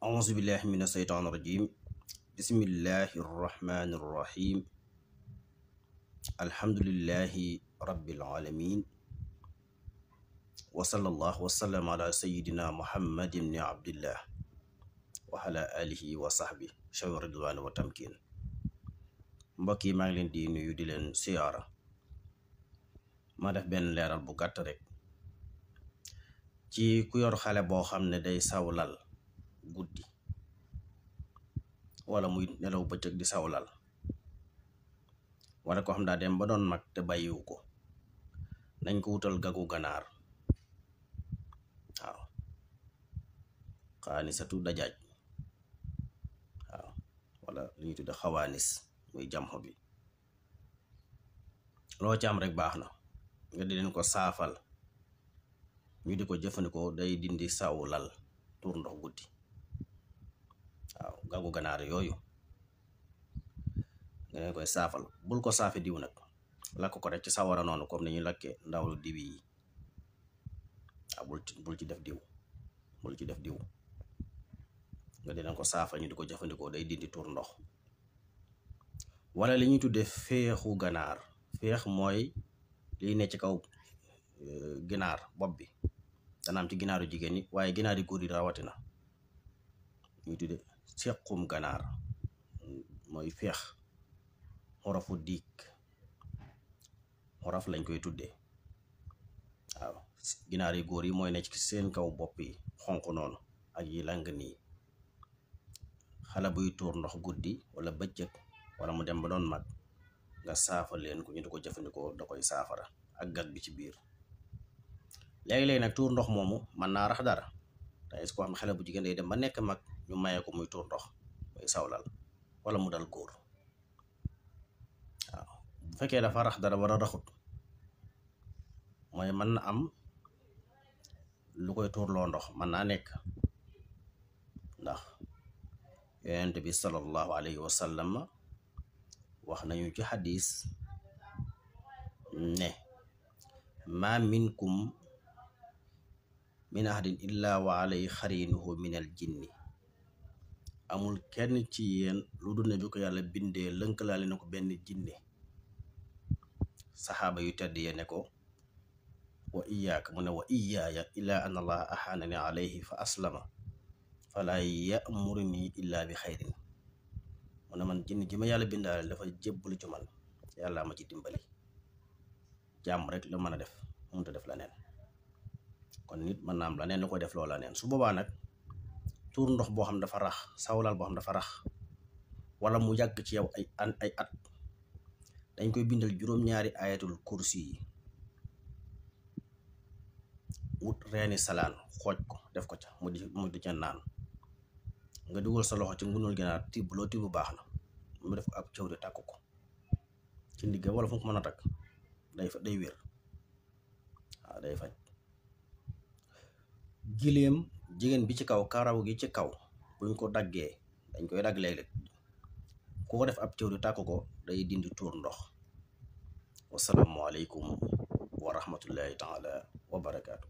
auzu billahi min asheytaan irajim bismillahi irrahmani irrahim alhamdulillahi rabbil alamin wa sallallahu wa sallam ala sayidina muhammad ibni abdillah wa ala alihi wa sahbi shawi ridwan wa tamkin. mbokk yi maa ngi leen di nuyu di leen siyaara. ma def benn leeral bu gàtt rek ci ku yor xale boo xam ne day sawlal guddi wala muy nelaw bëccëg di sawlal, wala ko xam daa dem ba doon mag te bàyyiwu ko, nañ ko wutal gagu ganaar. waaw xaanisatu dajaaj, waaw wala li ñuy tudde xawaanis muy jamxo bi. loo ci am rek baax na, nga di leen ko saafal ñu di ko jëfandikoo, day dindi sawlal tuur ndox guddi. waaw gagu ganaar yooyu nga leen koy saafal. bul ko saafe diw nag, lakk ko rek ci sawara noonu comme ni ñuy lakkee ndawlu diwi yi. waaw bul ci def diw, bul ci def diw. nga di leen ko saafal ñu di ko jëfandikoo, day dindi tuur ndox. wala li ñuy tuddee féexu ganaar. féex mooy liy ne ci kaw ginaar bopp bi, dana am ci ginaaru jigéen ñi, waaye ginaar yi góor yi rawatina. ñuy tudde sequm ganaar mooy féex, xorofu diig, xorof lañ koy tuddee. waaw ginaar yi góor yi mooy ne ci seen kaw bopp yi xonq noonu ak yi lang nii. xale buy tuur ndox guddi wala bëccëg wala mu dem ba doon mag, nga saafal leen ko ñu di ko jëfandikoo, da koy saafara ak gat bi ci biir. léegi-léegi nag tuur ndox moomu mën naa rax dara. te est-ce que xam xale bu jigéen day dem ba nekk mag ñu maye ko muy tuur ndox muy sawlal, wala mu dal góor. waaw bu fekkee dafa rax dara war a raxut, mooy mën na am lu koy tuurloo ndox, mën naa nekk ndax yonent bi sallallahu alayhi wa sallam wax nañu ci xadis ne ma minkum min ahadin illa wa alayhi xarinuhu min al jinni. amul kenn ci yéen lu dul ne bi ko yàlla bindee lënkalaale na ko benn jinne. saxaaba yu tedd ya ne ko wa iyaaka, mu ne wa iyaaya illa an allah ahaanani alayhi fa aslama fala yamuruni illa bi xayrin. mu ne man jinne ji ma yàlla bindaale dafa jébbalu ci man, yàlla ma ci dimbali. jàmm rek la mën a def, mënut a def la neen. kon nit mën naa am la neen lu koy def loola neen. su boobaa nag tuur ndox boo xam dafa rax, sawlal boo xam dafa rax, wala mu yàgg ci yow ay at, dañ koy bindal juróom-ñaari ayatul kursi yi. wut reeni salaan xooj ko def ko ca mu di ca naan. nga dugal sa loxo ci ngunul ginaar, tibb loo tibb baax na, mu def ko ab cëw di tàkk ko ci ndigga wala fu mu ko mën a takk, day wér. waaw day faj. giléem jigéen bi ci kaw, karaw gi ci kaw buñ ko daggee, dañ koy dagg léeg-léeg, ku ko def ab cëw di tàkk ko, day dindi tuur ndox. wasalaamu aleykum wa rahmatullahi taala wa barakaatu.